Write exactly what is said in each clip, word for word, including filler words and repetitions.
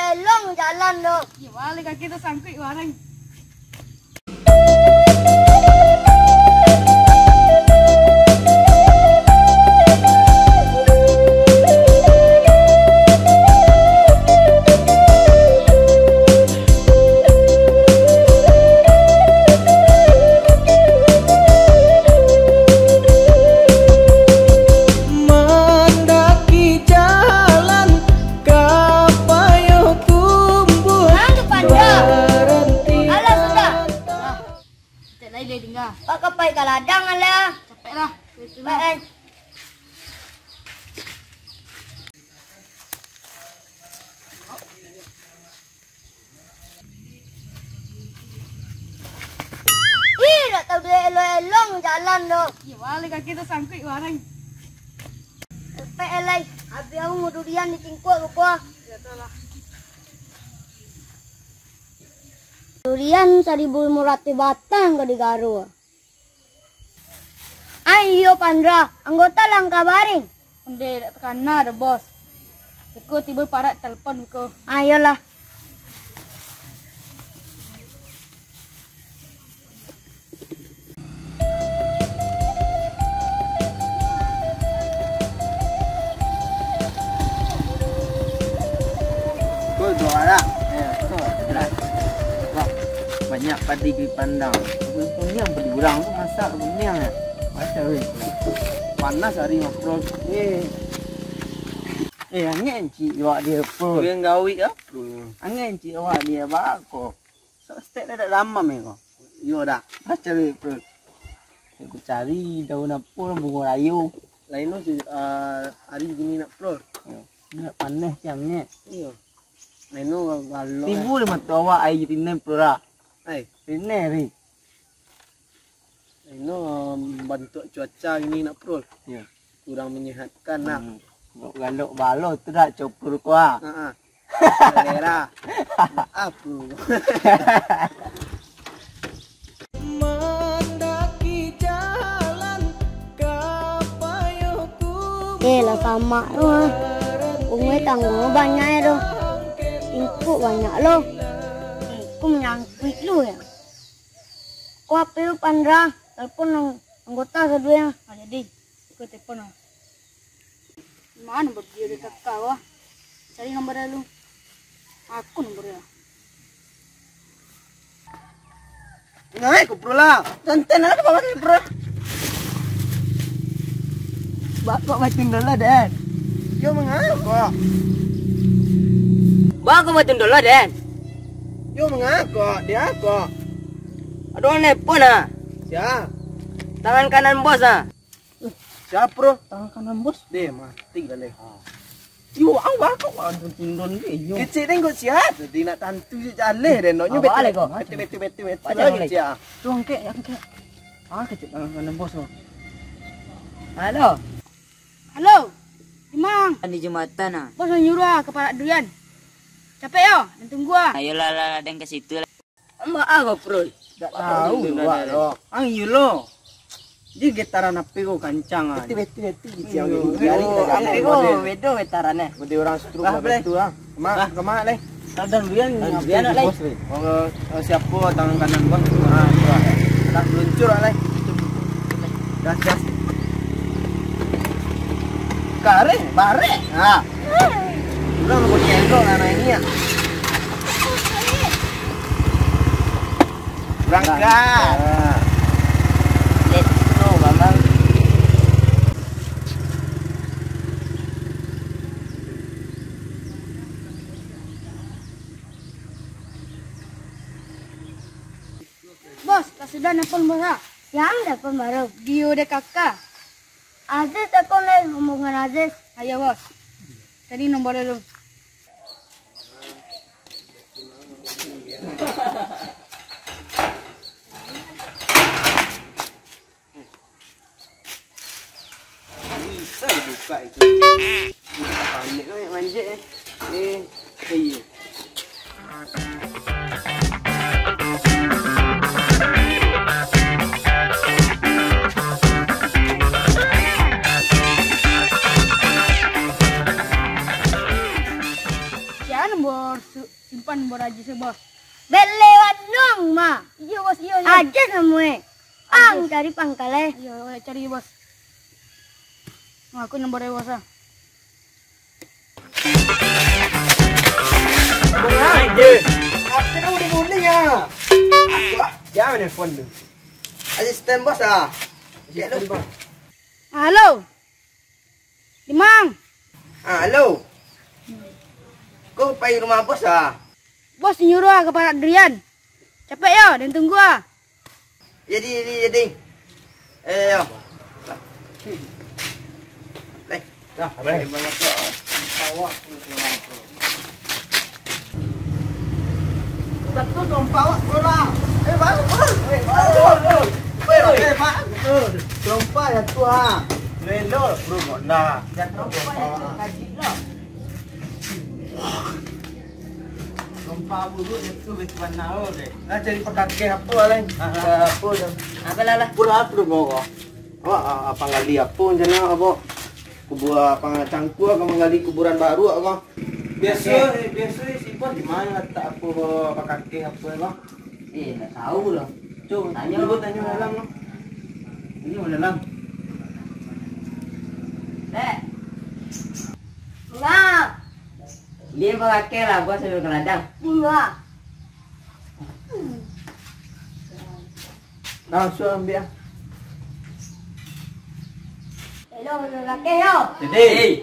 Elong jalan tu. Iyo, baliak kaki tasangkuik barang. Mandaki jalan ka Payokumbuah. Alah, sudah. Lah, cek lai lai tingga. Pak ka pai ka ladang, alah. Capek lah. Capek, eh. Ih, dak tahu dia elong-elong jalan tu. Iyo, baliak kaki tasangkuik barang. Capek, eh, lai. Habis aku mau durian di tingkuak ko. Iyo, tu lah. Durian saribu limo ratuih batang ka digaro. Ai, iyo, Pandra, anggota lah ka baring. Ondeh, dak takana doh, Bos. Iko tibo parak telepon ko. Ayolah. Ko doa lah. Eh, ko lah. Wah, banyak padi dipandang. Kuniang padi urang tu masak kuniang ya. Macam weh. Panas hari ngobrol. Eh. Eh, angek encik awak dia, Pro. Yang gawik ah, Pro. Angek encik awak dia, bako. Stek dah dak damam ya ko. Iyo dak. Macam weh, Pro. Aku cari daun apo lah, bungo rayo. Lain tu, ah, hari gini nak, Pro. Yo. Nak panas siang ni. Iyo. Lain tu galak. Timbul di mato awak aia tinan, Pro, lah. Ai. Tinan hari. Ino, um, bantuak cuaca gini nak, Pro. Yo. Kurang menyehatkan lah. Hmm. Galok balo tu dak copur ko ah. Ha ah. Selera. Maaf, Pro. Mandaki jalan ka Payokumbuah. Eh, lah samak tu ah. Bungo tangguang banyak ya tu. Ingkuk banyak lo. Eh, ko manyangkuik lu ya. Ko H P lu, Pandra, telepon ang-, anggota saduo. Ah, jadi, ko telepon ah. Mano nomor dia di kakak wah? Cari nomor dia lu. Aku nomor dia. Ngai ko, Pro lah. Santai lah, apa maksud, Pro? Bako batun dolo, Den. Yo, mangako? Bako batun dolo, Den. Yo, mangako? Dia ko. Aduh, nelpon ah. Sia? Tangan kanan bos ah. Sia, Pro? Tangan kanan bos? Deh, mati lah leh. Yo, ang bako, ang tundun deh, yo. Kecik deh kok sihat. Jadi nak tantu je jaleh deh, noknyo. Abah betul, alai ko. Betul, betul, betul, betul. Pacah lagi alai. Siap. Tu angkek, angkek. Ah, kecik tangan kanan bos tu. Halo. Halo. Imang. Di jembatan ah. Bos manyuruah ah, ka parak durian. Capek yo, nan tunggu ah. Ayolah, lah, lah, den ka situ lah. Mak ah, Pro. Dak tahu awak lo. Ang iyo lo. Di getaran api ko kancang ah. Beti, beti, beti, beti, iyo, beti, iyo, beti, ang beti, ko beti. Bedo getaran eh. Beti orang stroke lah, lah, Blay. Betu ah. Kemak, kemak, Lay. Sadang durian, durian, Lay. Bos, Lay. Oh, oh, siapo tangan kanan bos? Ah, tu ah. Dah meluncur ah, Lay. Gas, gas. Kareh, bareh. Ha. Urang bocah elok lah naik ni, ya. Berangkat. Let's go, Mamang. Bos, lah sudah nelpon, Bos, ah. Yang nelpon baru. Dio dek kakak. Aziz, telepon lai, omongan Aziz. Ayo, Bos. Tadi nomor lu. Bisa dibuka itu. Panik tu nak manjek eh. Eh, iya. Sia nomor su-, Pan baraji se, Bos. Bele wanung, ma. Iyo, Bos, iyo, iyo. Aja semua. Ang cari pangkal, eh. Iyo, cari, Bos. Nah, aku nomor, Bos, ah. Akhirnya udah guling, ya. Wah, jangan nelfon tu. Asisten bos, ah. Asisten bos. Halo. Dimang. Ah, halo. Ko pai rumah bos, ah. Bos nyuruah ka parak durian. Capek yo, den tunggu, ah. Jadi, jadi, jadi. Eh, yo. Lai. Dah, abang. Satu dompet awak pulang. Eh, baru, baru. Eh, baru, baru. Eh, baru. Dompet ya tu, ha. Lelo, bro, kok dah. Jatuh dompet awak. Gempa buruk itu betuan nao deh. Nah, cari pakakeh apo, Alai? Ah, ah. Apo tu? Apo lah, lah? Pura tu kau. Awak, ah, panggali apo rencana awak? Kubua pangcangkua ka manggali kuburan baru awak? Biaso, eh, biaso, eh, si bos di ma latak apo pakakeh apo, Bang? Eh, ndak tahu lah. Cubo tanyo. Cubo tanyo dalam lah. Ini mana dalam? Dek. Nah. Dia pakai lah, bos, sambil ke ladang. Bunga. Langsung ambil, ah. Hello, hello, pakai, yo. Jadi.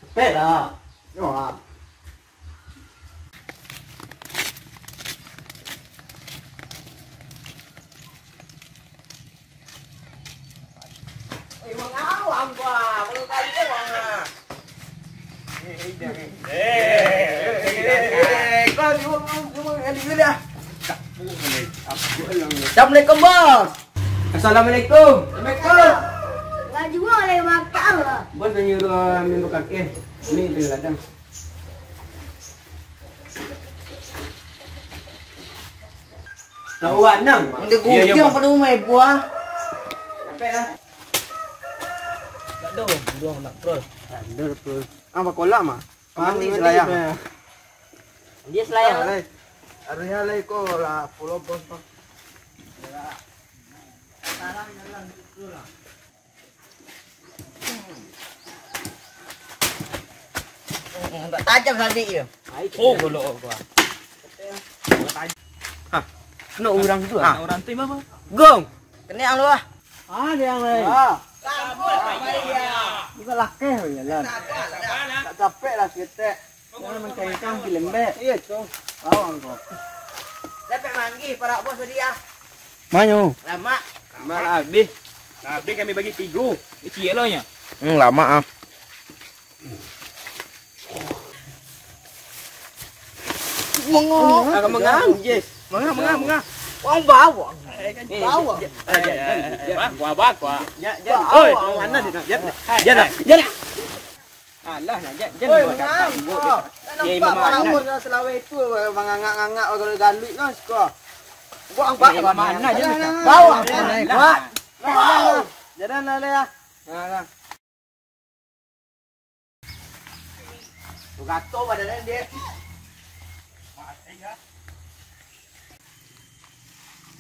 Cepet lah. Yo, ah. Assalamualaikum, bos. Assalamualaikum. Waalaikumsalam. Lah juo lai makan lah. Bos nyuruah ambil pakakeh. Ni di ladang. Tahu anang. Udah gudiang pada rumah buah. Sampai lah. Tak ada, buruang nak terus. Tak ada terus. Ah, bakolak mah. Mandi selayang. Dia selayang. Alai. Harusnya alai ko lah pulau bos, bos. Tajam sabik tu. Oh, golok gua. Hah, kena urang tu, ah. Urang tu apa? Gong. Kena ang lu, ah. Ah, dia yang lain. Ah. Bukan lakeh, ya, Lan. Tak capek lah, seketek. Jangan mancari ikan di lembek. Iya, tu. Bawang kau. Dapat manggih parak bos tadi, ah. Manyo? Lamak. Lamak lah habis. Habis kami bagi tigo. Kecil lah nya. Hmm, lamak, ah. Mengah, mengah, mengah. Yes. Mengah, mengah, mengah. Wang bawang. Eh, kan bawang. Wah, wah, wah. Ya, ya. Oi, mana dia? Ya, ya, ya. Alah, nak, jan, jan. Oi, buat mengah, apa? Buat dia. Nampak Imam Ahmad. Umur dah selawai tu, mangangak-ngangak, galuik-galuik kan, suka. Buat apa? Imam Ahmad je. Bawang. Alah. Buat. Jalan lah, ya. Nah, nah. Bagato badan dia.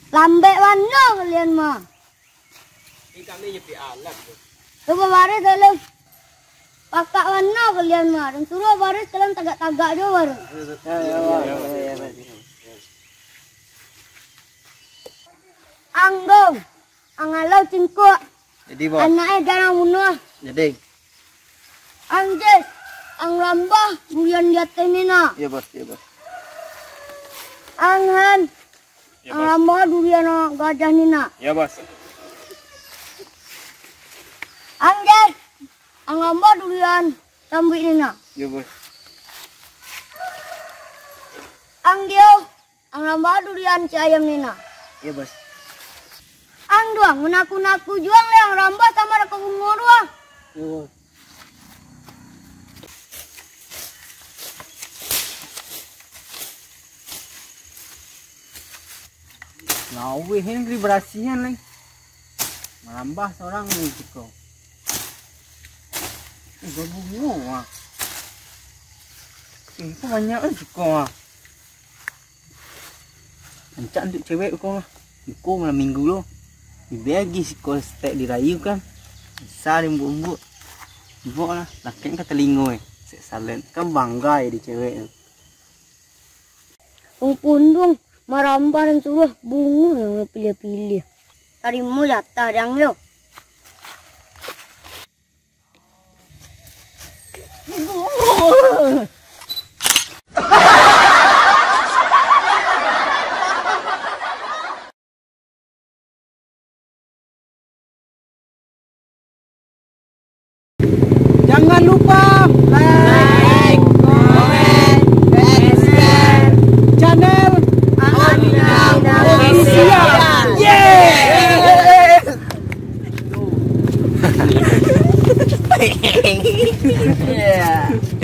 Lambek bana kalian mah. Ini kami nyepi alat tu. Coba baris dulu. Pakak bana kalian mah. Dan suruh baris kalian tagak-tagak jo baru. Anggong. Angalau cingkuak. Jadi, bos. Anak e jarang bunuah. Jadi. Ang Jes, ang rambah durian di ateh ni, nak. Iya, bos, iya, bos. Ang Han, iya, ang bos. Rambah durian gajah ni, nak. Iya, bos. Ang Jes, ang rambah durian sambuik ni, nak. Iya, bos. Ang Dio, ang rambah durian si ayam ni, nak. Iya, bos. Ang Duang, manaku-naku juang le, ang rambah samo dek bungo tu, ah. Iya, bos. Laweh ni beri barasihan lai. Marambah sorang ni ciko. Eh, babungo, ah. Eh, kok banyak kan siko ah. Rancak untuak cewek ko ah. Iko malam minggu lo. Bibia agiah siko saketek dirayu kan. Bisa diumbuk-umbuk. Buek lah, lakek ka talingo eh. Sek salen kan bangga eh di cewek tu. Wong punduang marambah nan suruah bungo nan piliah-piliah. Tarimo jatah dang yo. Jangan lupa like, comment, and share channel Aminang Official. Yeay! Yeah.